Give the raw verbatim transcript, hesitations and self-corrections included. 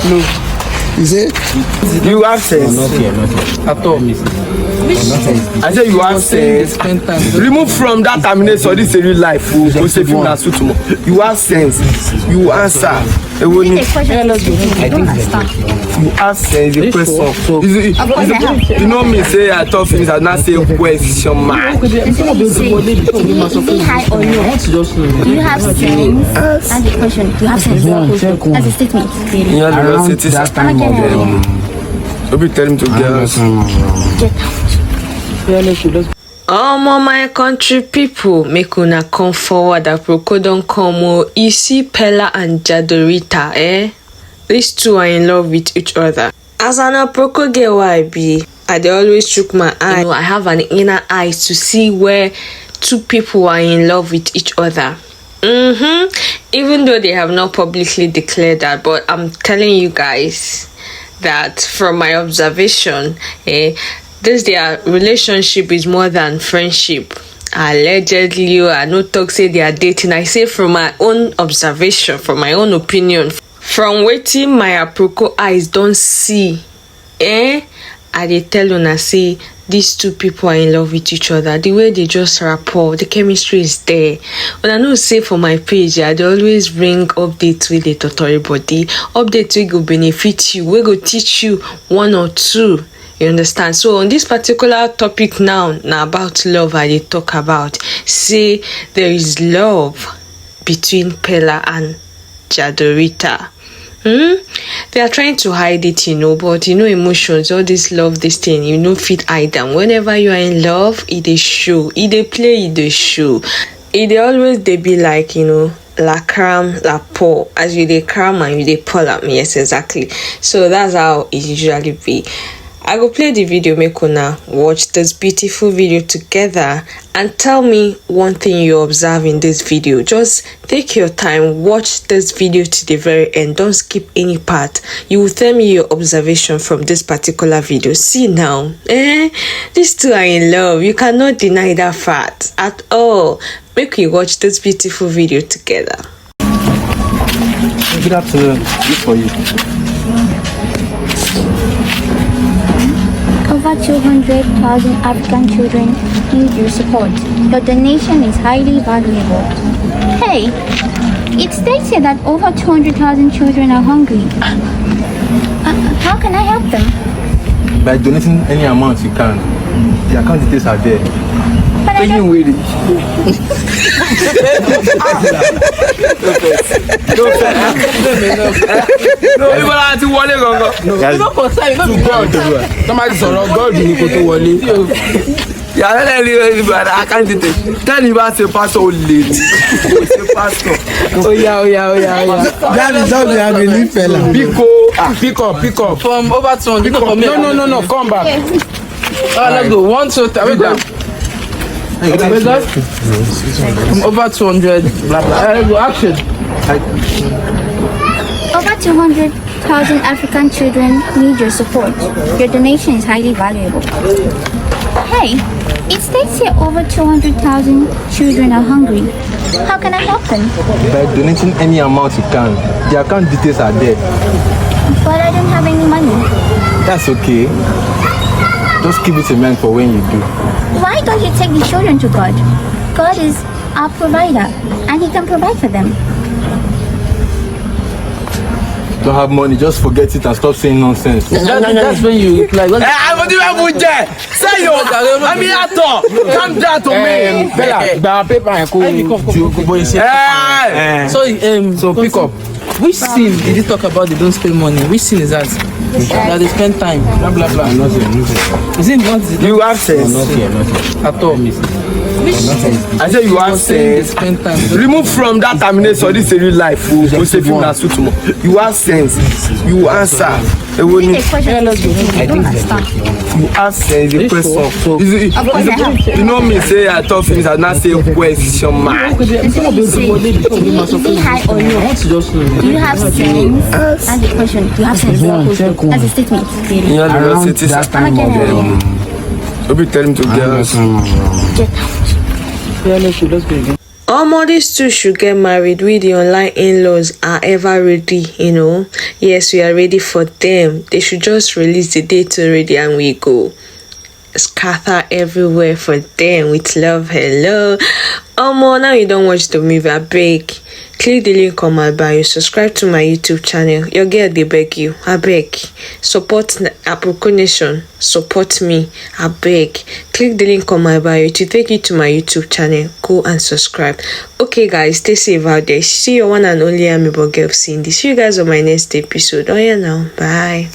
You say you have sense. At all. I say you have sense. Remove from that terminator. This is real life. Go say film na suit mo. You have sense. You answer. Ewo ni. It's a question. I don't understand. You have sense. The question. You know me say I talk finish. I now say question mark. Is it high or low? Do you have sense? That's the question. Do you have sense? That's a statement. Ìyẹn ló lọ sí tíṣà. Am I getting it wrong? Obi tell him to get out. Get out. Omo, my country people, make una come forward. Aproko don come o. You see Pella and Jadorita, eh? These two are in love with each other. As an Aproko girl wey I be, I dey always chook my eye. You know, I have an inner eye to see where two people are in love with each other. Mm-hmm. Even though they have not publicly declared that, but I'm telling you guys that from my observation, eh, this their relationship is more than friendship. Allegedly, I no talk say they are dating. I say from my own observation, from my own opinion, from wetin my Aproko eyes don see, eh, I dey tell una say these two people are in love with each other. The way they just rapport, the chemistry is there. Una know say for my page, I dey always bring updates wey dey totori body, updates wey go benefit you, wey go teach you one or two. You understand? So on this particular topic now, na about love I dey talk about. Say there is love between Pella and Jadorita. Hmm? They are trying to hide it, you know, but you know, emotions, all this love, this thing, you know, fit hide them. Whenever you are in love, it is show, it dey play, it dey show. It dey always dey be like, you know, la cram, la pour. As you dey cram and you dey pour am, yes, exactly. So that's how it usually be. I go play the video, make una watch this beautiful video together and tell me one thing you observe in this video. Just take your time, watch this video to the very end. Don't skip any part. You will tell me your observation from this particular video. See now, eh? These two are in love. You cannot deny that fact at all. Make we watch this beautiful video together. Good afternoon. Good for you. Over two hundred thousand African children need your support. Your donation is highly valuable. Hey, it states here that over two hundred thousand children are hungry. Uh, how can I help them? By donating any amount you can, the account details are there. But I don't, No, you gonna have to worry, go, go. Guys, Somebody sọ̀rọ̀ God ni kò tó wọlé. Yàrá lẹ́yìn ní ìgbà I can't take it. Tẹ́lẹ̀ bá ṣe pásítọ̀ ó lè ní. Kò ṣe pásítọ̀. Oya, oya, oya, oya. That is how they have been Fela. Biko, pick up, pick up. From over two hundred. No, for me. No, no, no, no, come back. Ah, let's go. One, two, three. Wait down. From over two hundred. Blah, blah. Ah, let's go. Action. Over two hundred thousand African children need your support. Your donation is highly valuable. Hey, it states here over two hundred thousand children are hungry. How can I help them? By donating any amount you can, the account details are there. But I don't have any money. That's okay. Just keep it in mind for when you do. Why don't you take the children to God? God is our provider, and He can provide for them. Don't have money, just forget it and stop saying nonsense. That, that's when you reply. When Ẹ àwọn tí wọ́n mú jẹ sẹ́yìn o, àmì àtọ̀, calm down to me. Bella, gba paper and go. Ẹ So, um, so pick up. Which sin did he talk about? They don't spend money. Which sin is that? That they spend time. Blah blah blah. Is it not? You have sense. At all. I say you have They sense. Spend time. Remove from that terminator. This is real life. Go say film na suit mo. You have sense. You answer. Ewo ni. It's a question. I don't understand. You ask uh, the question. Is it, is it, you know me say I talk things and not say question mark. Is it high or low? Do you have sense? That's the question. Do you have sense? That's a statement. Ìyẹn ló lọ sí tíṣà. Am I getting it wrong? Obi tell him to get out. Get out. Omo, these two should get married. We, the online in-laws, are ever ready, you know. Yes, we are ready for them. They should just release the date already and we go scatter everywhere for them with love. Hello. Omo, now you don't watch the movie, I beg. Click the link on my bio, subscribe to my YouTube channel. Your girl, they beg you, I beg. Support N- Aproko Nation, support me, I beg. Click the link on my bio to take you to my YouTube channel. Go and subscribe. Okay, guys, stay safe out there. See your one and only Amebo girl, Cindy. See you guys on my next episode. Oh, yeah, now. Bye.